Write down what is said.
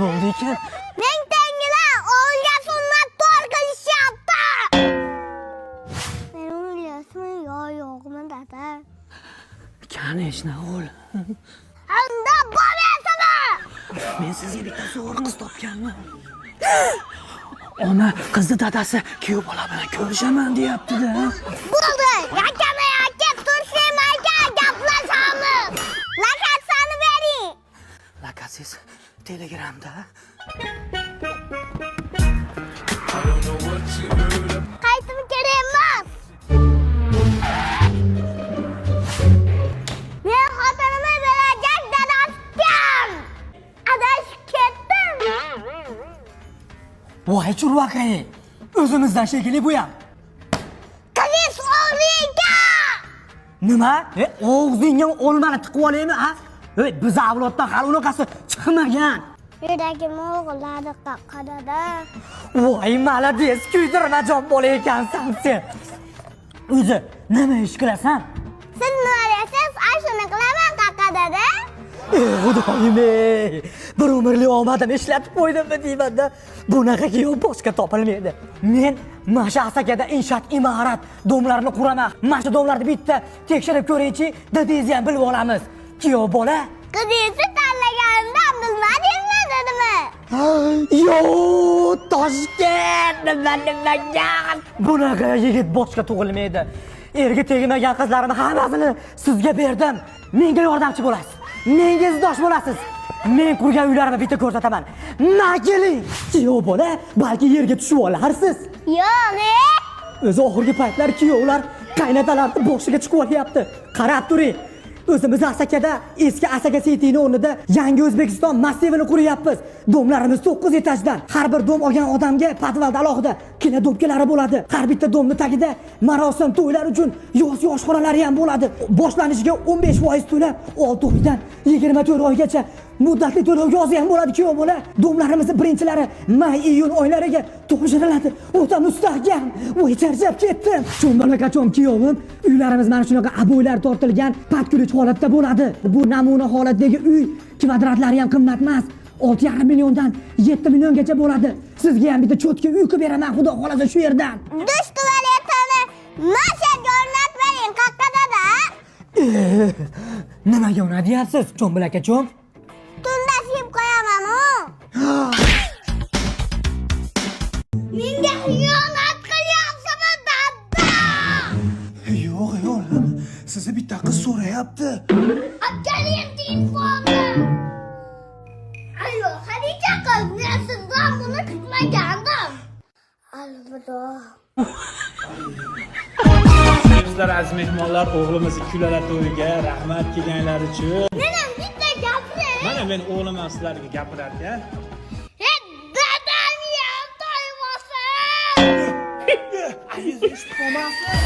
Bo'ldi ekan? Ming tengilar o'g'ilga sunnat to'y qilishyapti. Meni o'ylayapsizmi yo yo'qmi, dada? Конечно, o'g'lim. Unda borasizmi? Men sizga bitta zo'r qiz topganman. Ona qizni dadasi kuyov bola bilan ko'rishaman deyapti-da. Bo'ldi. Yakama aka Tursim aka gaplashamiz. Lokatsiyani bering. Lokatsiz Telegramda. Qaytib kerak emas. Men xotinimni berajak dadasi kim? Adashib ketdim. Voy churvaqay. O'zimizdan shekilli bu ham. Qiziz o'g'ri ekan. Nima? Og'zingga olmani tiqib olaymi, ha? Biz avloddan hali unaqasi chiqmagan. Yuragim o'g'iladi qaqqadada. Voy, молодец, kuydirmajon bola ekansan sen. O'zi nima ish qilasan? Siz nima deysiz? Ay shuni qilaman qaqqadada. Xudoyim, ey, bir umrli omadim ishlatib qo'ydimmi deyman-da. Bunaqa kuyov boshqa topilmaydi. Men mana shu Asakada inshoot imorat domlarini quraman. Mana shu domlarni bitta tekshirib ko'ringchi, dadangizni ham bilib olamiz. Kuyov bola. Qizingizni tanlaganimda bilmadingmi dedimi? Yo, Toshkent, nima nima gap? Bunaqa yigit boshqa tug'ilmaydi. Erga tegmagan qizlarimni hammasini sizga berdim. Menga yordamchi bo'lasiz. Menga izdosh bo'lasiz. Men qurgan uylarimni bitta ko'rsataman. Na keling. Kuyov bola, balki yerga tushib olarsiz. Yo'q, e. O'zi oxirgi paytlar kuyovlar qaynatalarni boshiga chiqib olyapti. Qarab turing. O'zimiz Asakada eski Asaka City'ni o'rnida yangi O'zbekiston massivini quryapmiz. Domlarimiz 9 etajdan. Har bir dom olgan odamga podvalda alohida kinodomkalari bo'ladi. Har bitta domni tagida marosim to'ylar uchun yoz yoshxonalari ham bo'ladi. Boshlanishiga 15% to'lab 6 oydan 24 oygacha muddatli to'lov yozi ham bo'ladi kuyov bola. Domlarimizni birinchilari may iyun oylariga topshiriladi. O'ta mustahkam. Voy, charchab ketdim. Cho'mbalakachon kuyovim, uylarimiz mana shunaqa aboylar tortilgan patkulich holatda bo'ladi. Bu namuna holatdagi uy kvadratlari ham qimmat emas. 6,5 milliondan 7 milliongacha bo'ladi. Sizga ham bitta cho'tka uy qilib beraman, xudo xolasa shu yerdan. Dush tualetini mashaga o'rnatib bering qaqqadada. Nimaga uni deyapsiz, cho'mbilakachon? Tunda siyib qo'yaman u. Menga xiyonat qilyapsizmi, dada? Yo'q, o'g'lim, sizni bitta qiz so'rayapti. Olib keling telefonni. Alo, Xadija qiz, men sizdan buni kutmagandim. Alvido. Sizlar aziz mehmonlar, o'g'limiz ikkulala to'yiga rahmat kelganlar uchun. Men ham bitta gapiring. Mana men o'g'lim ham sizlarga gapirar ekan. Hey, dadam ham to'y bo'lsin. Aziz eshitib qolmasin.